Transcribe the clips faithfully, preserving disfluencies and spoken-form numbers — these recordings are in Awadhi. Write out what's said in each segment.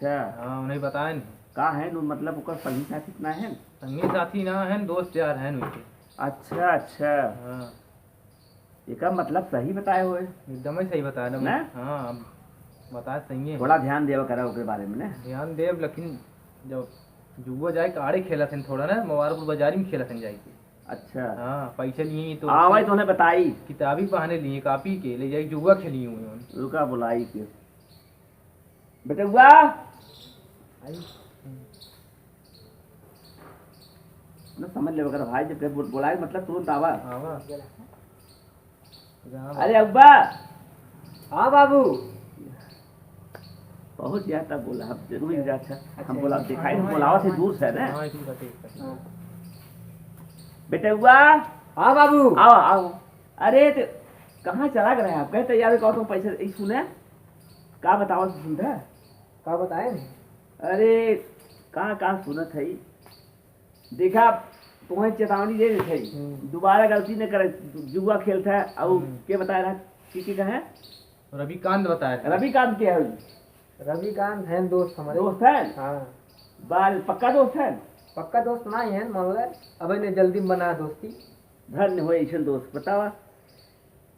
अच्छा। हाँ, उन्हें बताए नहीं। का है नु, मतलब ओकर संगी साथी इतना है? संगी साथी ना है, दोस्त यार है उनके। अच्छा, अच्छा। हाँ। एका मतलब सही बताए होए। एकदम ही सही बताए ना। ना? हाँ, अब बताए सही है। थोड़ा ध्यान देवा करा ओकरे बारे में ना। ध्यान देव, लेकिन जब जुआ जाए के आड़े खेलत हन थोड़ा ना, मुबारकपुर बाजारी में खेलत हन जाए के। अच्छा। हाँ, पैसे लिए तो आवे तो उन्हें बताई। किताबी बहाने लिए, कापी के ले जाए, जुआ खेली हुए हैं। रुका बुलाई के। बेटउआ। आई। ना समझ लेवे कर भाई, जब बोल-, बोलाए मतलब तुरंत आवा। आवा। अरे अब्बा। हाँ बाबू। बहुत ज्यादा बोला, हम जरूरी जा, अच्छा, हम अच्छा, बोला, अच्छा। दिखाई, हम बोलावा थे दूर से ना। हाँ, ठीक है, ठीक है। हाँ। बेटउआ। हाँ बाबू। आओ, आओ। अरे, तो कहाँ चला गए आप? कहते यार, कहो तो पैसे, ई सुने, का बतावा सुनता? का बताए? अरे, का, का सुनत है? देखा, तुम्हें चेतावनी दे देत है, हम्म। दोबारा गलती न करे, जुआ खेलत है, और हम्म। के बताए रहा, की, की कहे? रविकांत बताए रहा। रविकांत के है? रविकांत है दोस्त हमारे। दोस्त है? हाँ। बाल पक्का दोस्त है? पक्का दोस्त ना है, मान ले, अब इन्हें जल्दी बना दोस्ती। धन्य हो ऐसन दोस्त, बतावा।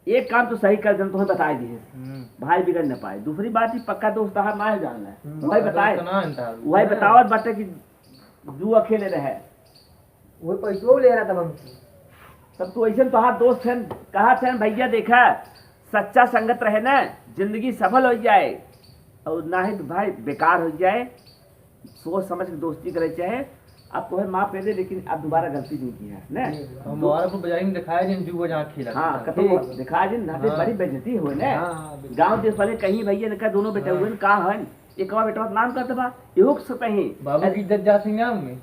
एक काम तो सही कर देन, तुम्हें बताए दिए। हम्म। भाई बिगड़ न पाए। दूसरी बात, ही पक्का दोस्त तहार ना है जान है। हम्म, वही पक्का बताए। दोस्त ना है तहार। वही हाँ। बतावत बाटे कि जुआ खेले रहे। वो पैसो ले रहा था हमसे। तब तो ऐसे तोहार दोस्त हैं, कहा थे भैया देखा, सच्चा संगत रहे ना, जिंदगी सफल हो जाए, और ना ही तो भाई बेकार हो जाए। सोच समझ के दोस्ती करे चाहे, अब तोहे माफ कर दे, लेकिन अब दोबारा गलती नहीं किया, ने? हम दोबारा को बजाई में दिखाए दिन जुआ जहाँ खेला हाँ, था। कतो ठीक। दिखाए दिन, ना तो हाँ। बड़ी बेइज्जती हुए, ने? हाँ, हाँ, बिल्कुल। गाँव देश वाले कहीं भैया इनका दोनों बेटा हाँ। हुए, का हन? एक बार बेटवा नाम करत बा, इहो के सतही। बाबू अरे की इज्जत जात है गाँव में।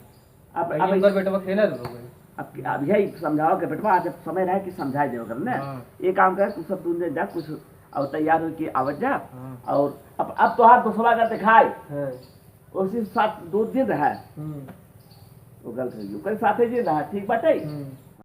अब, कहीं अब एक बार बेटवा खेला तो भाई। अब, अब यही समझाओ के बेटवा, जब समय रहे कि समझाए देवे कर, ने? हाँ। ये काम करे, तू सब तू जा कुछ और तैयार हो के आवत जा। हाँ। और अब, अब तोहार दोस्तवा अगर दिखाए, हाँ। उसी साथ दो दिन रहा। हम्म। वो गलत हो गई। ओकर साथे जे रहा, ठीक बाटे? हम्म।